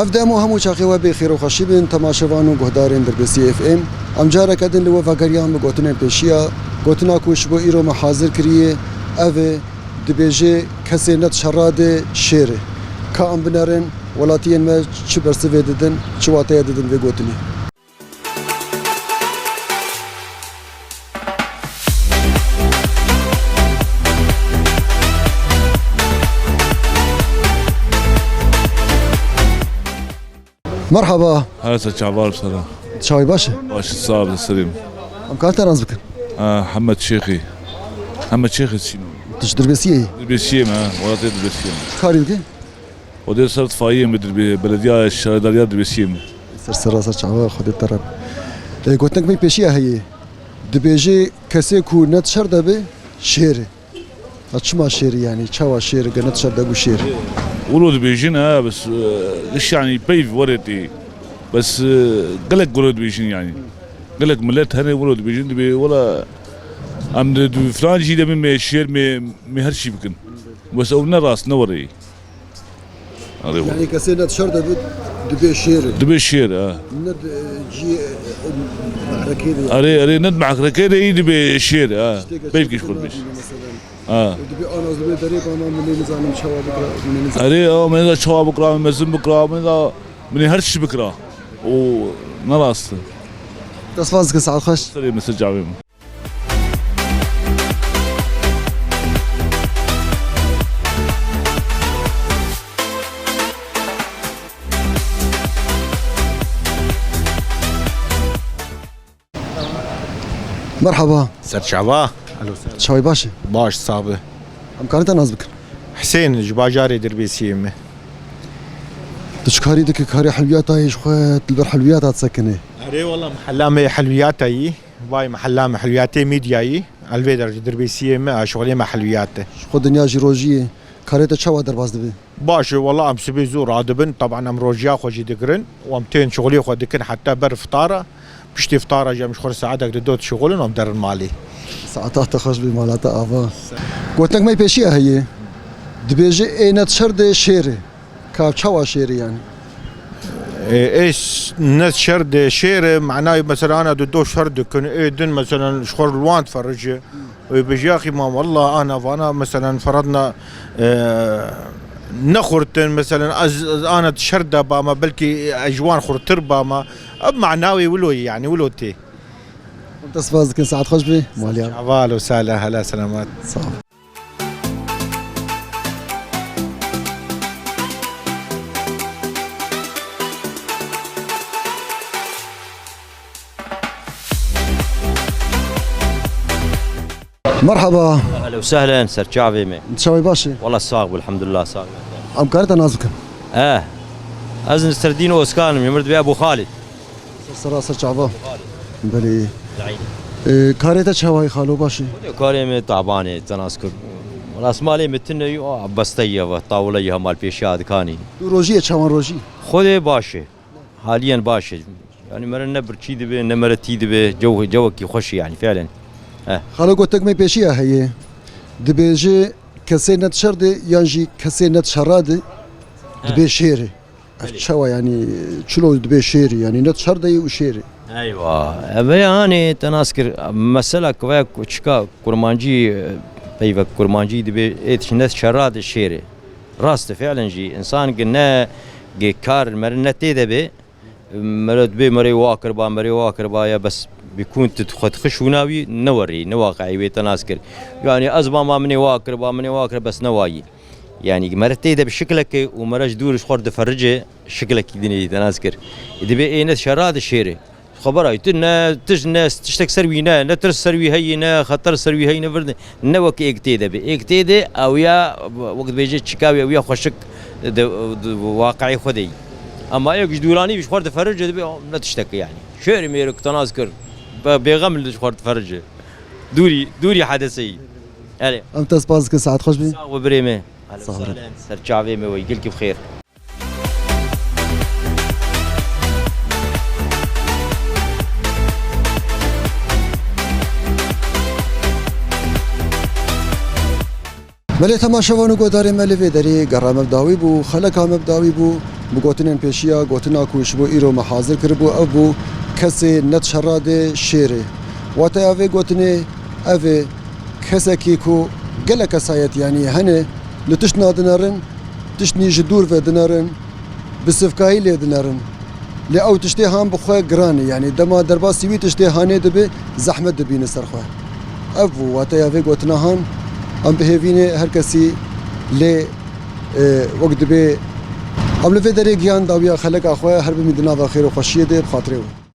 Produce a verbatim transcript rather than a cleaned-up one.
Ev dem û hemû çaxê we bê xêr û xweşî bin, temaşevan û guhdarên Dirbêsî F M. Em careke din li we vegeriyan bi gotinên pêşiya. Gotina ku ji bo îro me hazir kiriye, ev e, dibêje, kesê ne di şera de şêr e. Ka em binerin, welatiyên me çi bersivê didin, çi wateye didin vê gotinê? Merhaba. Her se çavar sana. Çawî baş e? Baş, sağ ol, Selim. Em karin te nas bikin? Ha, Hemed Şêxî. Hemed Şêxî çîno? Tu ji Dirbêsiyê yî? Dirbêsiyê me, ha. Welatê Dirbêsiyê me. Karî dikî? O dê ser tifayê me, Dirbê-, belediya şaredariya Dirbêsiyê me. Ser sera ser çava Xwedê te re. E, gotinek me pêşiya heye. Dibêje kesê ku ne di şer de be, şêr e. Ha, çima şêr e yani? Çawa şêr e? Gene di şer de bû şêr. Wilo dibêjin, ha, bes, e, giş yani peyv were tê. Bes, e, gelek gure dibêjin yani. Gelek millet hene wilo dibêjin, dibê, wela, em di, di filan jî de me şêr, me, me her şey bikin. Bes ew ne rast, ne were. Erê, yanî kesê ne di şer de bit, dibê şêr e. Dibê şêr, ha. Ne di, e, ciyê, e, mehrekê de. Erê, erê, ne di mehrekê de yî dibê şêr, ha. Peyv kişt xwe dibê. Mesela. Ha. Dibê ana dibê derê bana, min ê nizanim çawa bikira, min ê nizanim. Erê, o, min ê çawa bikira, min mezin bikira, min ê, min ê her tişt bikira. O ne rast e. Dest spas dikim, saet xweş. Serê min, ser çavê min. Merhaba. Serçava. Alo, ser. Çawî baş e? Baş, sabi. Em karin te nas bikin? Hüseyin, ji bajarê Dirbêsiyê me. Tu çi karî dikî, karê helwiyata yê ji xwe, tu li ber helwiyata disekine? Erê, wela, mehella me helwiyata yî. Vay, mehella me helwiyatê Mîdyayî, elvê der ji Dirbêsiyê me, a şixulê me helwiyat e. Ji xwe dinya jî rojiyê, karê te çawa derbas dibe? Baş e, wela em sibê zû radibin, teban em rojiya xwe jî digirin û em tên şixulê xwe dikin heta ber fitara. Piştî fitara jî em ji xwe saetek di dot şixulin û em derin malê. Saeta te xweş bê, mala te ava. Gotinek me pêşiya heye. Dibêje ê ne di şer de şêr e. Ka çawa şêr e yani? E, ê s-, ne şer de şêr e, manayê mesela ana du do şer dikin, ê din mesela ji xwe li wan diferije. Ê bêje, yaxî ma wela ana vana mesela feradna, e, nexurtin, mesela ez, ez ana di şer de bama, belkî ez ji wan xurtir bama. Ev mana wê wilo ye yani, wilo tê. Te spas dikin, saet xweş bê. Maliya. Ahval û sala, hela selamet. Sağ ol. Merhaba. Ehlen û sehlen, serçavê me. Çawê baş e? Wala sax bû, elhamdulillah, sax. Em karin te nas bikin? Eh, ez Nesreddîn Ozkan im, ji min re dibê Ebû Xalid. Ser sera ser çava. Belê. Ee, karê te çawa ye xalo, baş e? Xwedê karê me taban e, te nas kir. Rasmalê me tune ye, o beste ye, ve tawile ye, hemal pêşiya dikanî. Du rojî ye, çawan rojî? Xwedê baş e. Haliyen baş e. Yani mere ne birçî dibe, ne mere tî dibe. Cew-, cewekî xweş e yani, fiilen. Eh. Xalo, gotek me pêşiya heye. Dibêje kesê ne di şer de yan jî kesê ne di şera de dibe şêr e. Ev çawa yani, çilo dibe şêr e, yani ne şer de ye û şêr e. Eywa. Eve yani te nas kir, mesela ku veya ku çika kurmancî, peyvek kurmancî dibe, ê tişt ne şera de şêr e. Rast e, fiilen jî. Însan ki ne ge kar mere ne tê de be, mere dibe mere wa kirba, mere wa kirba ya bes bikûn tu xwe dixi şûna wî ne werî, ne waqeî wê te nas kir. Yani ez mama minê wa kirba, minê wa kir bes ne wayî. Yani mere tê de bi şiklekê û mere ji dûr ji xwe diferice şiklekî dinê te nas kir. Dibe ê ne şera de şêr e. Xebera tu ne tişt, ne tiştek ser wî ne, ne tirs ser wî heyî, ne xeter ser wî heyî, ne vir ne, ne wek êk tê de be. Êk tê de ew ya, wek dibêje çika wî ew ya xweşik de, de waqeî xwe de yî. Ama êk ji dûranî ji xwe diferice dibe, ne tiştek yani. Şêr mêrik te nas kir. Be-, bêxem li ji xwe diferice. Dûrî, dûrî hedeseyî. Erê. Em te spas dikin, saet xweş bî. Sağ ol birê me. Sağ ol. Ser çavê me wey, gelkî bi xêr. Belê temaşevan û guhdarên me, li vê derê gera me bi dawî bû, xeleka me bi dawî bû. Bi gotinên pêşiya, gotina ku ji bo îro me hazir kiribû, ev bû, kesê ne di şera de şêr e. Wateya vê gotinê ev e, kesekî ku gelek kesayetî, yanî hene li tişt nadinerin, tiştnî ji dûr ve dinerin, bi sivkayî lê dinerin. Lê ew tiştê han bi xwe giran e, yanî dema derbasî wî tiştê hanê dibe, zehmet dibîne ser xwe. Ev bû wateya vê gotina han. Em bi hêvî ne her kesî lê, e, wek dibê em li vê derê giyan dawiya xeleka xwe, her bimî di nava xêr û xweşiyê de, bi xatirê we.